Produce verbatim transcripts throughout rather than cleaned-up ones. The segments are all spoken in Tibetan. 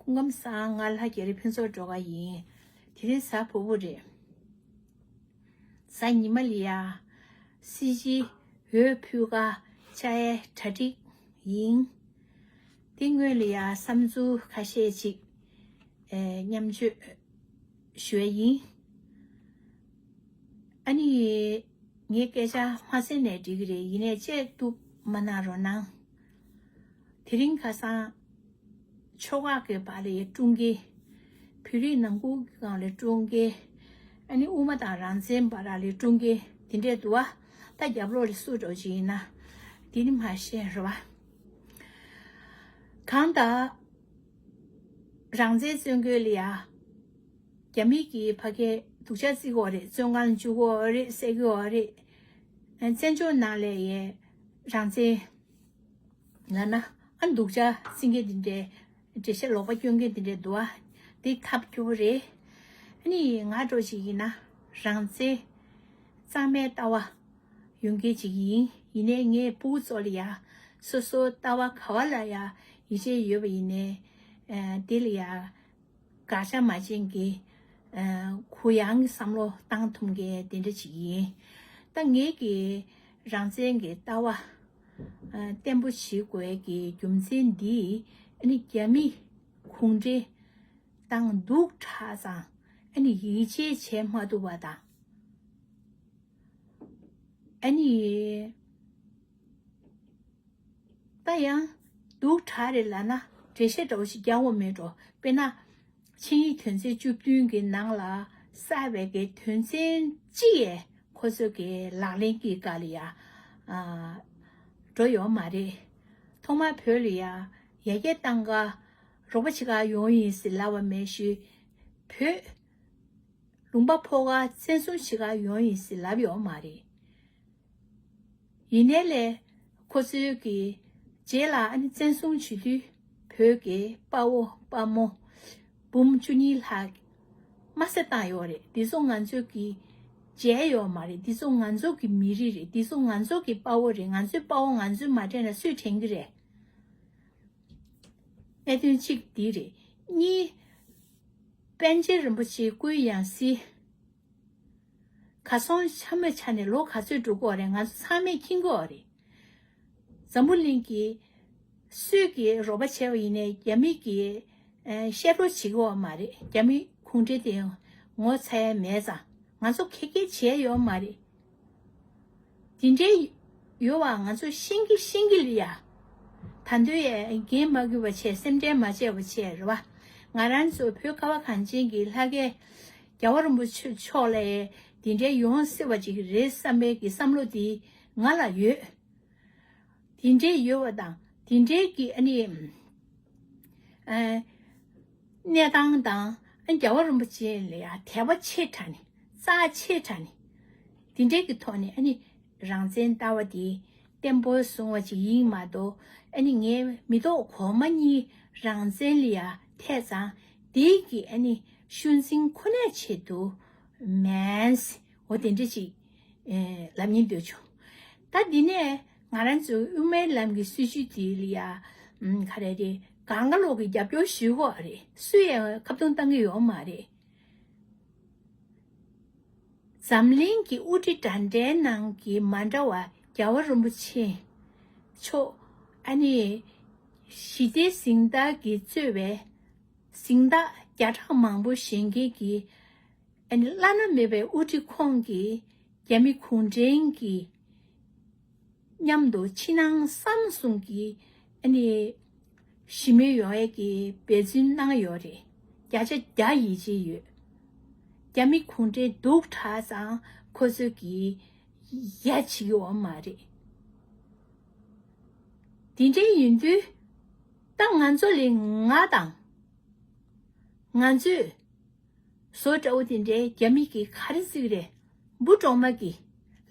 སྐུ་ཁམས་བཟང་། ང་ལྷ་རྒྱ་རི་ཕུན་ཚོགས་སྒྲོལ་དཀར་ཡིན། དེ་རིང་གཟའ་ཕུར་བུ་རེད། གཟའ་ཉི་མ་ལ་ཡ། སྲིད་སྤྱི་འོས་ཕུལ་ག་བཅར་ཡའི་གྲ་སྒྲིག་ཡིན། དེ་སྔོན་ལ་ཡ་བསམ་ཚུལ་ཁ་ཤས་ཅིག་ཨེ་མཉམ་སྤྱོད་ཞུ་ཡ་ཡིན། ཨ་ནི། ངའི་སྐད་ཆ་མ་གསན་ནས་འགྲིག་གི་རེད། ཡིན་ནའི་བཅད་གཏུབ་མ་གནང་རོགས་གནང་། དེ་རིང་ཁ་སང་། ཕྱོགས་ཁག་གི་བར་ལ་ཡ་དཀྲུག་མཁན། བོད་རིགས་ནང་ཁུལ་གྱི་སྒང་ལ་དཀྲུག་མཁན། ཨ་ནི་དབུ་མ་དང་རང་བཙན་བར་ལ་དཀྲུག་མཁན་དེ་འདྲས་འདུག་བ། ད་རྒྱབ་ལོགས་ལ་སུ་འདྲ་བོ་ཅིག་ཡིན་ན། དེ་ནི་མ་ཤེས་རེད་བ། གང་ལྟར། རང་བཙན་རྩོད་མཁན་ལ་ཡ། རྒྱ་མི་གིས་ཕ་གིར་སྡུག་ཅག་བརྩི་གི་ཡོད་རེད། བཙོན་ཁང་ལ་འཇུག་གི་ཡོད་རེད། བསད་ཀྱི་ཡོད་རེད། བཙན་བྱོལ་ནང་ལ་ཡ་རང་བཙན་ལབ་ན་ཨ་སྡུག་ཅག་བརྩི་མཁན་དེ་འདྲའི་འགྲེལ་བཤད་ལོག་པ་སྐྱོན་མཁན་དེ་འདྲའི་འདུག་བ། འདི་ཐབས་སྐྱོ་པོ་རེད། ཨ་ནི་ང་འདྲ་བོ་ཞིག་ཡིན་ན་རང་བཙན་གཙང་མའི་ལྟ་བ་ཡོད་མཁན་ཅིག་ཡིན། ཡིན་ནའི་ངས་ཕྲུ་གུ་ཚོ་ལ་ཡ་སོ་སོའི་ལྟ་བ་ག་བ་ལ་ཡ་ཡིད་ཆེས་ཡོད་པ་ཡིན་ནའི་ཨ་དེ་ལ་ཡ་དགག་བྱ་མ་བྱེད་མཁན་གྱི་ཨ་གུ་ཡངས་ཀྱི་བསམ་བློ་བཏང་ཐུབ་མཁན་དེ་འདྲ་ཅིག་ཡིན། ད་ངེད་ཀྱི་རང་བཙན་གྱི་ལྟ་བ་ཨ་བརྟན་པོ་བྱེད་དགོས་ཀྱི་རྒྱུ་མཚན་འདི་ཨ་ནི་རྒྱ་མི་གུང་ཁྲན་ཏང་སྡུག་དྲགས་ཙང་ཨ་ནི་ཡིད་ཆེས་བྱེད་མ་ཐུབ་པ་དང་། ཨ་ནི། ད་ཡང་སྡུག་དྲགས་རེད་ལབ་ན་འགྲེལ་བཤད་འདྲ་བོ་ཞིག་རྒྱག་དགོས་མེད་འགྲོ། དཔེར་ན། ཆིངས་ཡིག་དོན་ཚན་བཅུ་བདུན་གྱི་ནང་ལ་གསལ་བའི་གི་དོན་ཚན་གཅིག་ཡས་ཁོ་ཚོས་གི་ལག་ལེན་གྱི་སྐབས་ལ་ཡ། ཨ། འགྲོ་ཡོད་མ་རེད། ཐོག་མར་བོད་ལ་ཡ་ཡར་རྒྱས་གཏང་ག་རོགས་པ་བྱེད་ག་ཡོང་ཡིན་ཟེར་ལབ་པ་མེད་ཞུ། བོད། ལུང་པ་ཕོག་ག་བཙན་བཟུང་བྱེད་ག་ཡོང་ཡིན་ཟེར་ལབ་ཡོད་མ་རེད། ཡིན་ནའི་ལས་ཁོ་ཚོའི་གི་རྗེས་ལ་ཨ་ནི་བཙན་བཟུང་བྱེད་དུས་བོད་ཀྱི་དཔའ་བོ་དཔའ་མོ་འབུམ་བཅུ་གཉིས་ལྷག་མ་ཟད་བཏང་ཡོད་རེད། འདི་ཚོ་ང་ཚོས་གི་བརྗེད་ཡོད་མ་རེད། འདི་ཚོ་ང་ཚོ་གི་མི་རིགས་རེད། འདི་ཚོ་ང་ཚོ་གི་དཔའ་བོ་རེད། ང་ཚོའི་དཔའ་བོ་ང་ཚོས་མ་དྲན་ན་སུས་དྲན་གི་རེད། གནད་དོན་གཅིག་འདི་རེད། གཉིས། པཎ་ཆེན་རིན་པོ་ཆེ་སྐུའི་ཡང་སྲིད། གར་སོང་ཆ་མེད་ཆ་ནས་ལོ་ག་ཚོད་འགྲོ་གི་ཡོད་རེད། ང་ཚོ་ཚང་མས་མཁྱེན་གྱི་ཡོད་རེད། འཛམ་བུ་གླིང་གི་སུས་ཀྱིས་རོགས་པ་བྱས་པ་ཡིན་ནའི་རྒྱ་མི་གིས་ཨ་བཤད་སྒྲོག་བྱེད་ཀྱི་ཡོད་མ་རེད། རྒྱ་མི་གུང་ཁྲན་དེ་ངོ་ཚ་ཡ་མེད་ཙང་ང་ཚོ་ཁེ་ཁེ་བྱས་ཡོད་མ་རེད། དེ་འདྲའི་ཡོད་པ་ང་ཚོ་ཤེས་ཀྱི་ཤེས་ཀྱི་ལ་ཡ། ད་དུང་ཡ་འགན་མ་འཁུར་བ་བྱས། སེམས་ཁྲལ་མ་བྱས་པ་བྱས་རེད་བ། ང་རང་ཚོ་བོད་ཁ་བ་གངས་ཅན་གྱི་ལྷ་སྐལ་རྒྱལ་བ་རིན་པོ་ཆེ་མཆོག་ལ་དེ་འདྲའི་ཡོང་སྲིད་པ་ཅིག་རེད་བསམ་པའི་གི་བསམ་བློ་དེ་ང་ལ་ཡོད། དེ་འདྲའི་ཡོད་པ་དང་དེ་འདྲའི་གི་ཨ་ནི། ཨ། གནས་སྟངས་དང་ཨ་རྒྱལ་བ་རིན་པོ་ཆེ་ལ་ཡ་དད་པ་ཆེ་དྲགས་ནས་རྩ་ཆེ་དྲགས་ནས་དེ་འདྲའི་གི་ཐོག་ནས་ཨ་ནི་རང་བཙན་ལྟ་བ་དེ་བརྟན་པོ་བཟུང་བ་ཅིག་ཡིན་མ་གཏོགས། ཨ་ནི་ངའི་མི་ཐོག་གོང་མ་གཉིས་རང་བཙན་ལ་ཡ་འཐད་ཙང་དེའི་གི་ཨ་ནི་ཤུལ་འཛིན་ཁོ་ནའི་ཆེད་དུ་མིན། འོ་དེ་འདྲ་ཅིག་ཨེ་ལབ་སྙིང་འདོད་བྱུང་། ད་འདི་ནས་ང་རང་ཚོའི་དབུ་མའི་ལམ་གྱི་སྲིད་བྱུས་དེ་ལ་ཡ། ཨམ། ག་རེ་རེད། གང་ག་ལོག་གི་རྒྱབ་སྐྱོར་ཞུ་གི་ཡོད་རེད། སུ་ཡང་ཁ་བརྡུང་བཏང་གི་ཡོད་མ་རེད། འཛམ་གླིང་གི་དབུ་ཁྲིད་འདྲ་འདྲའི་ནང་གི་མ་འདྲ་བ་རྒྱལ་བ་རིན་པོ་ཆེ་མཆོག་ཨ་ནི་ཞི་བདེ་གཟེངས་རྟགས་ཀྱིས་གཙོས་པའི་གཟེངས་རྟགས་བརྒྱ་ཕྲག་མང་པོ་བཞེས་མཁན་གྱི་ཨ་ནི་བླ་ན་མེད་པའི་དབུ་ཁྲིད་ཁོང་གིས་རྒྱ་མི་གུང་ཁྲན་གྱི་མཉམ་དུ་ཕྱི་ནང་གསང་གསུམ་གྱི་ཨ་ནི་ཞི་མོལ་ཡོང་ཡས་ཀྱི་འབད་བརྩོན་གནང་ཡོད་རེད། བརྒྱ་ཆ་བརྒྱ་ཡིད་ཆེས་ཡོད། རྒྱ་མི་གུང་ཁྲན་སྡུག་དྲགས་ཙང་ཁོ་ཚོས་ཀྱི་ཡ་བྱེད་ཀྱི་ཡོད་མ་རེད། དེ་འདྲའི་ཡིན་དུས་ད་ང་ཚོ་ལས་ང་དང་ང་ཚོས་བཟོ་འདྲ་བོ་དེ་འདྲའི་རྒྱ་མི་གིས་ག་རེ་བརྩི་གི་རེད། འབུ་གྲོག་མ་གིས་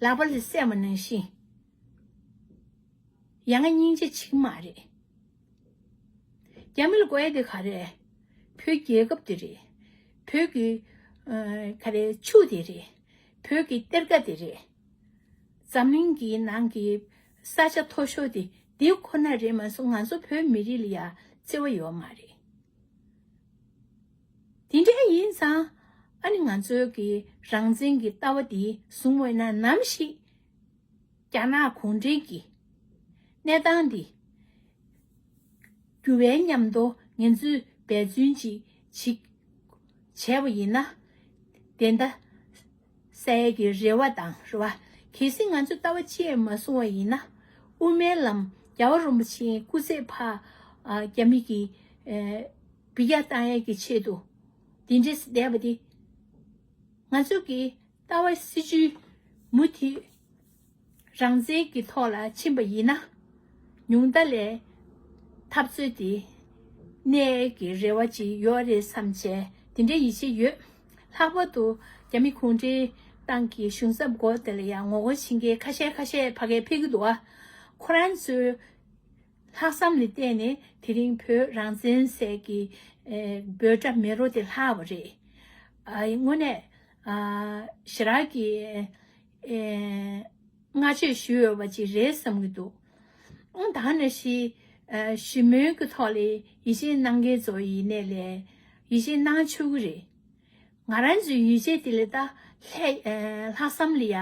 ལག་པ་ལ་བསད་པ་ནང་བཞིན། ཡ་ང་སྙིང་རྗེ་བྱེད་ཀྱི་མ་རེད། རྒྱ་མི་ལ་དགོས་ཡ་དེ་ག་རེ། བོད་རྒྱལ་ཁབ་དེ་རེད། བོད་ཀྱི་ཨ་ག་རེ་ཆུ་དེ་རེད། བོད་ཀྱི་གཏེར་ཁ་དེ་རེད། འཛམ་གླིང་གི་ནང་གི་ས་ཆ་མཐོ་ཤོས་དེ་འདི་ཁོ་ན་རེད་མ་གཏོགས་ང་ཚོ་བོད་མི་རིགས་ལ་ཡ་བརྩེ་བ་ཡོད་མ་རེད། དེ་འདྲ་ཡིན་ཙང་ཨ་ནི་ང་ཚོའི་གི་རང་བཙན་གྱི་ལྟ་བ་དེ་བཟུང་བས་ན་ནམ་ཞིག་རྒྱ་ནག་གུང་ཁྲན་གྱི་གནས་སྟངས་འདི་འགྱུར་བའི་མཉམ་དུ་ངན་ཚུལ་འབད་བརྩོན་ཅིག་ཅིག་བྱས་པ་ཡིན་ན། དེ་འདྲ་སའི་གི་རེ་བ་དང་རེ་བ། གལ་སྲིད་ང་ཚོས་ལྟ་བ་ཅིག་མ་བཟུང་བ་ཡིན་ན། དབུ་མའི་ལམ་རྒྱལ་བ་རིན་པོ་ཆེའི་སྐུ་ཚེ་ཕར་ཨ་རྒྱ་མི་གི་ཨེ་འབུད་རྒྱག་བཏང་ཡས་ཀྱི་ཆེད་དུ་དེ་འདྲས་བསྡད་པ་དེ། ང་ཚོ་གི་ལྟ་བ་སྲིད་བྱུས་མུ་མཐུད་རང་བཙན་གྱི་ཐོག་ལ་ཕྱིན་པ་ཡིན་ན། ཉུང་མཐའ་ལས་འཐབ་རྩོད་དེ་གནས་ཀྱི་རེ་བ་ཅིག་ཡོད་རེད་བསམ་བྱས་དེ་འདྲའི་ཡིད་ཆེས་ཡོད། ལྷག་པར་དུ་རྒྱ་མི་གུང་ཁྲན་ཏང་གི་གཞུང་ཚབ་སྐོར་དེ་ལ་ཡང་ངོ་རྒོལ་བྱེད་མཁན་ཁ་ཤས་ཁ་ཤས་ཕ་གིར་ཕེབས་ཀྱི་འདུག་ཨ། ཁོ་རང་ཚོའི་ལྷག་བསམ་ལ་བརྟེན་ནས་དེ་རིང་བོད་རང་བཙན་ཟེར་གྱི་ཨེ་འབོད་སྒྲ་མེ་རོ་དེ་ལྷག་པ་རེད། ཨ་དངོས་གནས་ཨ་ཞེ་དྲག་གི་ཨེ་བསྔགས་བརྗོད་ཞུས་ཡོད་པ་ཅིག་རེད་བསམ་གྱི་འདུག་ཨང་ད་ནང་བཞིན་ཨ་ཞི་མོལ་གྱི་ཐོག་ལ་ཡིད་ཆེས་གནང་མཁན་ཚོ་ཡིན་ནའི་ལས་ཡིད་ཆེས་གནང་ཆོག་གི་རེད། ང་རང་ཚོའི་ཡིད་ཆེས་དེ་ལས་ད་ལྷད་ཨ་ལྷག་བསམ་ལ་ཡ་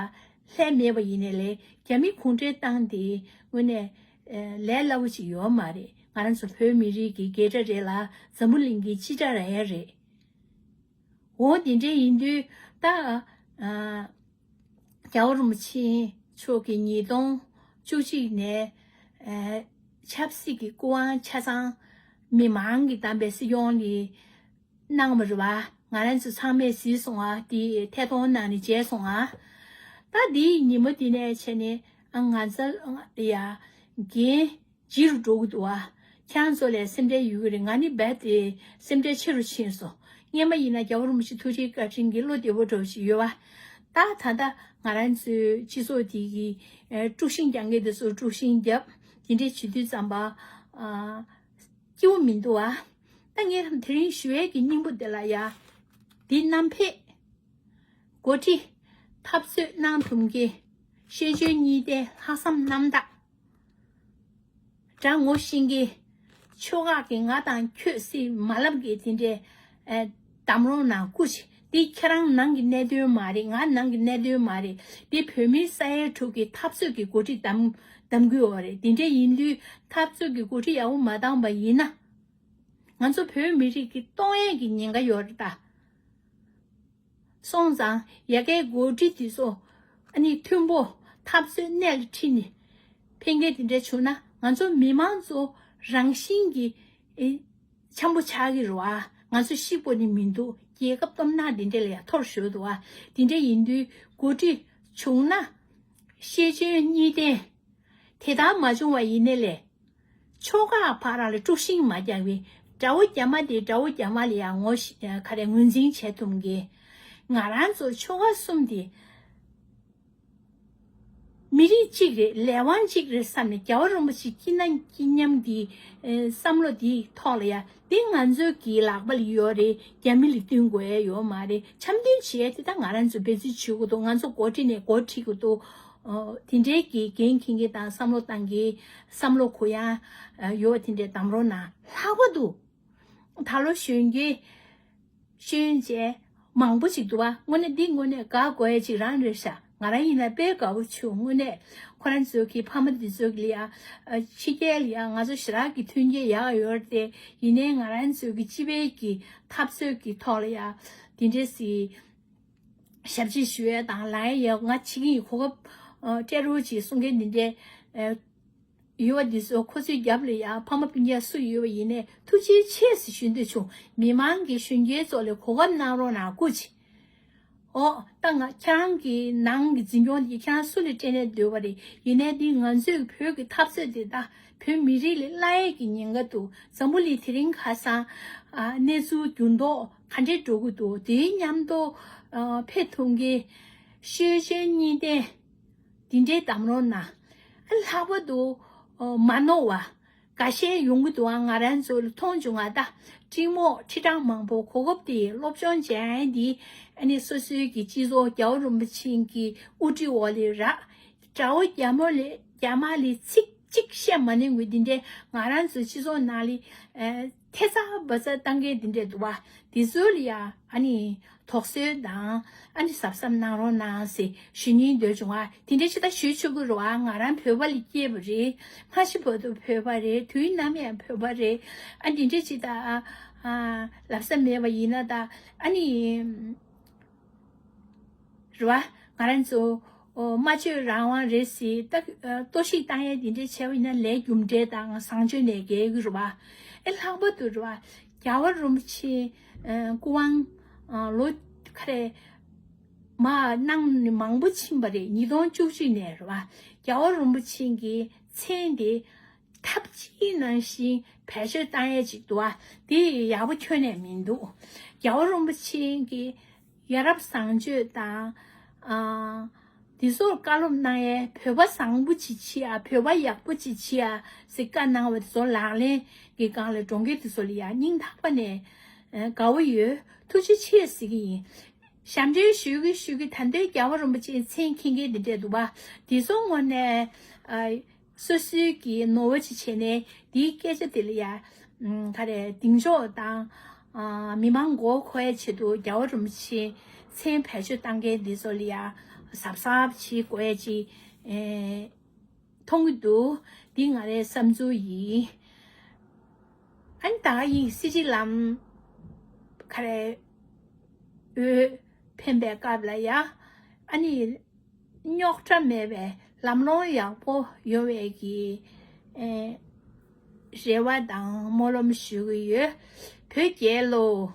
ལྷད་མེད་པ་ཡིན་ནའི་ལས་རྒྱ་མི་གུང་ཁྲན་ཏང་དེ་དངོས་གནས་ཨ་ལས་སླ་པོ་ཅིག་ཡོད་མ་རེད། ང་རང་ཚོ་བོད་མི་རིགས་ཀྱི་རྒྱལ་དགྲ་རེད་ལ་འཛམ་བུ་གླིང་གི་སྤྱི་དགྲ་རང་ཡང་རེད། འོ་དེ་འདྲ་ཡིན་དུས་ད་ཨ་རྒྱལ་བ་རིན་པོ་ཆེ་མཆོག་གིས་ཉིས་སྟོང་བཅུ་གཅིག་ནས་ཨ་ཆབ་སྲིད་ཀྱི་སྐུ་དབང་ཆ་ཚང་མི་མང་གིས་བདམས་པའི་སྲིད་སྐྱོང་ལ་གནང་བ་རེད་བ། ང་རང་ཚོ་ཚང་མས་གཟིགས་སོང་ཨ། དེ་ཐད་གཏོང་ནང་ནས་མཇལ་སོང་ཨ། ད་དེའི་ཉིན་མོ་དེ་ནས་བྱས་ནས་ཨ་ང་ཚོ་ཡ་འགན་ལྗིད་རུ་འགྲོ་གི་འདུག་ཨ། ཁྱེད་རང་ཚོ་ལས་སེམས་ཁྲལ་ཡོད་ཀྱི་རེད། ང་ནི་རྦད་དེ་སེམས་ཁྲལ་ཆེ་རུ་ཕྱིན་སོང་། སྔན་མ་ཡིན་ན་རྒྱལ་བ་རིན་པོ་ཆེ་ཐུགས་རྗེ་བཀའ་དྲིན་གྱིས་བློ་བདེ་པོ་འདྲ་བོ་ཞིག་ཡོད་བ། ད་ད་ལྟ་ང་རང་ཚོའི་སྤྱི་ཚོགས་དེ་གི་ཨ་དཀྲུག་ཤིང་རྒྱག་མཁན་དེ་ཚོ་དཀྲུག་ཤིང་བརྒྱབ། དེ་འདྲའི་བྱེད་དུས་ཙམ་པ་ཨ། སྐྱིད་པོ་མི་འདུག་ཨ། ད་ངས་དེ་རིང་ཞུ་ཡས་ཀྱི་སྙིང་པོ་དེ་ལ་ཡ། འདི་རྣམ་ཕེབས། འགོ་ཁྲིད། འཐབ་རྩོད་གནང་ཐུབ་མཁན། ཤེས་འཇོན་གཉིས་ལྡན་ལྷག་བསམ་རྣམ་དག་དགྲ་ངོ་ཤེས་མཁན། ཕྱོགས་ཁག་གི་ང་དང་ཁྱོད་སྲིད་མ་ལབ་མཁན་དེ་འདྲའི་ཨ་བདམས་རོགས་གནང་སྐུ་མཁྱེན། འདི་ཁྱེད་རང་ནང་གི་གནད་དོན་མ་རེད། ང་ནང་གི་གནད་དོན་མ་རེད། འདི་བོད་མིའི་ས་ཡ་དྲུག་གི་འཐབ་རྩོད་ཀྱི་འགོ་ཁྲིད་གདམ་གདམ་དགོས་པ་རེད། དེ་འདྲ་ཡིན་དུས་འཐབ་རྩོད་ཀྱི་འགོ་ཁྲིད་ཡག་པོ་མ་བདམས་པ་ཡིན་ན། ང་ཚོ་བོད་མི་རིགས་ཀྱི་གཏོང་ཡས་ཀྱི་ཉེན་ཁ་ཡོད་རེད་ད། སོང་ཙང་ཡ་གའི་འགོ་ཁྲིད་དེ་ཚོ་ཨ་ནི་མཐུན་པོ་འཐབ་རྩོད་སྣེ་ལ་ཁྲིད་ནས་ཕན་མཁན་དེ་འདྲ་བྱུང་ན་ང་ཚོ་མི་མང་ཚོ་རང་བཞིན་གྱིས་ཨེ་འཆམ་པོ་ཆགས་ཀྱི་རེད་བ། ང་ཚོ་ཤི་དགོས་ནི་མི་འདུག་རྒྱལ་ཁབ་སྟོབས་ནག་འདི་འདྲ་ལ་ཡང་འཐོར་ཞོར་འདུག་བ། འདི་འདྲ་ཡིན་དུས་འགོ་ཁྲིད་བྱུང་ན་ཤེས་འཇོན་གཉིས་ལྡན། དེ་ལྟར་མ་བྱུང་བ་ཡིན་ནའི་ལས། ཕྱོགས་ཁག་བར་ལ་དཀྲུག་ཤིང་མ་རྒྱག་པའི་དགྲ་བོ་རྒྱ་མ་དེ་དགྲ་བོ་རྒྱ་མ་ལ་ཡང་ངོ་ཤེས་ག་རེ་ངོས་འཛིན་བྱེད་ཐུབ་མཁན། ང་རང་ཚོ་ཆོལ་ཁ་གསུམ་དེ་མི་རིགས་གཅིག་རེད། ལས་དབང་གཅིག་རེད་བསམ་ནས་རྒྱལ་བ་རིན་པོ་ཆེ་སྐྱིད་ན་སྐྱིད་མཉམ་དེ་བསམ་བློ་དེའི་ཐོག་ལ་ཡ་དེ་ང་ཚོའི་གི་ལག་པ་ལ་ཡོད་རེད། རྒྱ་མི་ལ་བསྟུན་དགོས་ཡ་ཡོད་མ་རེད། འཆམ་མཐུན་བྱེད་ཡ་དེ་ད་ང་རང་ཚོ་འབད་བརྩོན་བྱེད་དགོས་འདུག་ང་ཚོ་འགོ་ཁྲིད་ནས་འགོ་ཁྲིད་དགོས་འདུག་ཨོ། དེ་འདྲའི་གི་འགན་འཁྱེར་མཁན་དང་བསམ་བློ་བཏང་མཁན་བསམ་བློ་གུ་ཡངས་ཡོད་པ་དེ་འདྲའི་གདམ་རོགས་གནང་། ལྷག་པར་དུ་ད་ལོ་གཞོན་སྐྱེས་གཞོན་བྱས་མང་པོ་ཞིག་འདུག་བ། དངོས་གནས་འདི་དངོས་གནས་དགའ་དགོས་ཡ་ཅིག་རང་རེད་ཤག་ང་རང་ཡིན་ན་དཔེ་དགའ་པོ་བྱུང་། དངོས་གནས་ཁོ་རང་ཚོའི་གི་ཕ་མ་འདི་ཚོའི་གི་ལ་ཡ་ཕྱི་རྒྱལ་ལ་ཡ་ང་ཚོ་ཞེ་དྲག་གི་མཐུན་རྐྱེན་ཡག་ཡོད་རེད་དེ། ཡིན་ནའི་ང་རང་ཚོའི་གི་སྤྱི་པའི་གི་འཐབ་རྩོད་གི་ཐོག་ལ་ཡ་དེ་འདྲས་སི། ཞབས་ཕྱི་ཞུ་ཡས་དང་ལངས་ཡས་ཡག་ང་བྱེད་ཀྱི་ཡིན། གོ་སྐབས་ཨ་སྤྲད་རོགས་གྱིས་གསུང་མཁན་འདི་འདྲའི་ཨ་ཡོད་པ་འདི་ཚོ་ཁོ་ཚོའི་རྒྱབ་ལ་ཡང་ཕ་མ་སྤུན་ཀྱག་སུ་ཡོད་པ་ཡིན་ནའི་ཐུགས་རྗེ་ཆེ་ཟེར་ཞུ་འདོད་བྱུང་། མི་མང་གི་གཞོན་སྐྱེས་ཚོ་ལ་གོ་སྐབས་གནང་རོགས་གནང་སྐུ་མཁྱེན། ཨོ་ད་ང་ཁྱེད་རང་གི་ནང་གི་འཛིན་སྐྱོང་འདི་ཁྱེད་རང་སུ་ལ་སྤྲད་ནས་སྡོད་པ་རེད། ཡིན་ནའི་འདི་ང་ཚོའི་བོད་ཀྱི་འཐབ་རྩོད་འདི་ད་བོད་མི་རིགས་ལ་སླར་ཡས་ཀྱི་ཉེན་ཁ་འདུག་འཛམ་བུ་གླིང་དེ་རིང་ཁ་སང་ཨ་གནས་ཚུལ་འགྱུར་ལྡོག་ག་འདྲས་འགྲོ་གི་འདུག་དེའི་མཉམ་དུ་ཨ་ཕེབས་ཐུབ་མཁན་ཤེས་འཇོན་གཉིས་ལྡན་འདི་འདྲའི་གདམ་རོགས་གནང་། ཨ་ལྷག་པར་དུ་ཨ་མ་ནོར་བ་འགའ་ཤས་ཡོང་གི་འདུག་ཨ་ང་རང་ཚོ་ལ་མཐོང་བྱུང་ང་ད་སྤྲིན་མོག་ཁྲི་ཕྲག་མང་པོ་གོ་སྐབས་དེ་སློབ་སྦྱོང་བྱས་ཡ་འདི་ཨ་ནི་སོ་སོའི་གི་སྤྱི་ཚོགས་རྒྱལ་བ་རིན་པོ་ཆེ་གི་དབུ་ཁྲིད་འོག་ལ་རག་དགྲ་བོ་རྒྱ་མོ་ལས་རྒྱ་མ་ལས་ཚིག་ གཅིག་བཤད་མ་ནུས་གི་འདི་འདྲའི་ང་རང་ཚོའི་སྤྱི་ཚོགས་ནང་ལ་ཨ་ཐེ་ཚ་བ་ཚ་བཏང་མཁན་འདི་འདྲ་འདུག་བ། དེ་ཚོ་ལ་ཡ་ཨ་ནི་དོགས་ཟོན་དང་ཨ་ནི་གཟབ་གཟབ་གནང་རོགས་གནང་ཟེར་ཞུ་སྙིང་འདོད་བྱུང་བ། དེ་འདྲ་ཅིག་ད་ཞུ་ཆོག་གི་རེད་བ། ང་རང་བོད་པ་ལ་སྐྱེས་པ་རེད། སྔ་ཕྱི་བར་དུ་བོད་པ་རེད། དུས་ནམ་ཡང་བོད་པ་རེད། ཨ་འདི་འདྲ་ཅིག་ད་ཨ་ལབ་ས་མེད་པ་ཡིན་ན་ད་ཨ་ནི། རེད་བ། ང་རང་ཚོ་ཨོ་སྨྲ་བརྗོད་རང་དབང་རེད་ཟེར་ད་ཨ་གཏོར་བཤིག་བཏང་ཡས་དེ་འདྲས་བྱས་པ་ཡིན་ན་ལས་རྒྱུ་འབྲས་དང་བཟང་སྤྱོད་ལས་འགལ་གྱི་རེད་བ། ཨེ་ལྷག་པར་དུ་རེད་བ། རྒྱལ་བ་རིན་པོ་ཆེ་ཨ་སྐུ་དབང་ཨ་ལོ་ག་རེ་མ་གནང་ནས་མང་པོ་ཕྱིན་པ་རེད། ཉིས་སྟོང་བཅུ་གཅིག་ནས་རེད་བ། རྒྱལ་བ་རིན་པོ་ཆེ་གི་མཚན་དེ་ཐབས་ཅིག་ནང་བཞིན་བེད་སྤྱོད་བཏང་ཡས་ཅིག་འདུག་བ། དེ་ཡག་པོ་ཁྱོན་ནས་མི་འདུག་རྒྱལ་བ་རིན་པོ་ཆེ་གི་ཡ་རབས་བཟང་སྤྱོད་དང་ཨ་འདི་ཚོར་བཀའ་སློབ་གནང་ཡས། བོད་པ་བཟང་པོ་ཅིག་བྱེད་ཨ། བོད་པ་ཡག་པོ་ཅིག་བྱེད་ཨ་ཟེར་བཀའ་གནང་བ་དེ་ཚོ་ལག་ལེན་གྱི་སྒང་ལ་འགྲོ་མཁན་དེ་ཚོ་ལ་ཡ་སྙིང་ཐག་པ་ནས་ཨ་དགའ་བོ་ཡོད། ཐུགས་རྗེ་ཆེ་ཟེར་གྱི་ཡིན། ཞབས་འདྲེན་ཞུ་གི་ཞུ་གི་ད་ལྟའི་རྒྱལ་བ་རིན་པོ་ཆེའི་མཚན་འཁྱེར་མཁན་དེ་འདྲས་འདུག་བ། དེ་ཚོ་ངོས་ནས་ཨ། སོ་སོའི་གི་ནོར་བ་ཅིག་བྱས་ནས་དེའི་སྐད་ཆ་དེ་ལ་ཡ་ཨམ་ག་རེ་གདེང་འཇོག་དང་ཨ་མི་མང་མགོ་འཁོར་ཡའི་ཆེད་དུ་རྒྱལ་བ་རིན་པོ་ཆེའི་མཚན་བེད་སྤྱོད་བཏང་མཁན་འདི་ཚོ་ལ་ཡ་གཟབ་གཟབ་བྱེད་དགོས་ཡ་ཅིག་ཨེ་མཐོང་གི་འདུག་འདི་ང་རའི་བསམ་ཚུལ་ཡིན། ཨ་ནི་ད་ག་ཡིན་སྲིད་སྤྱི་ལམ་ག་རེ་འོས་འཕེན་པའི་སྐབས་ལ་ཡ་ཨ་ནི། རྙོག་དྲ་མེད་པའི་ལམ་ལྷོང་ཡག་པོ་ཡོང་བའི་གི་ཨེ་རེ་བ་དང་སྨོན་ལམ་ཞུ་གི་ཡོད། བོད་རྒྱལ་ལོ།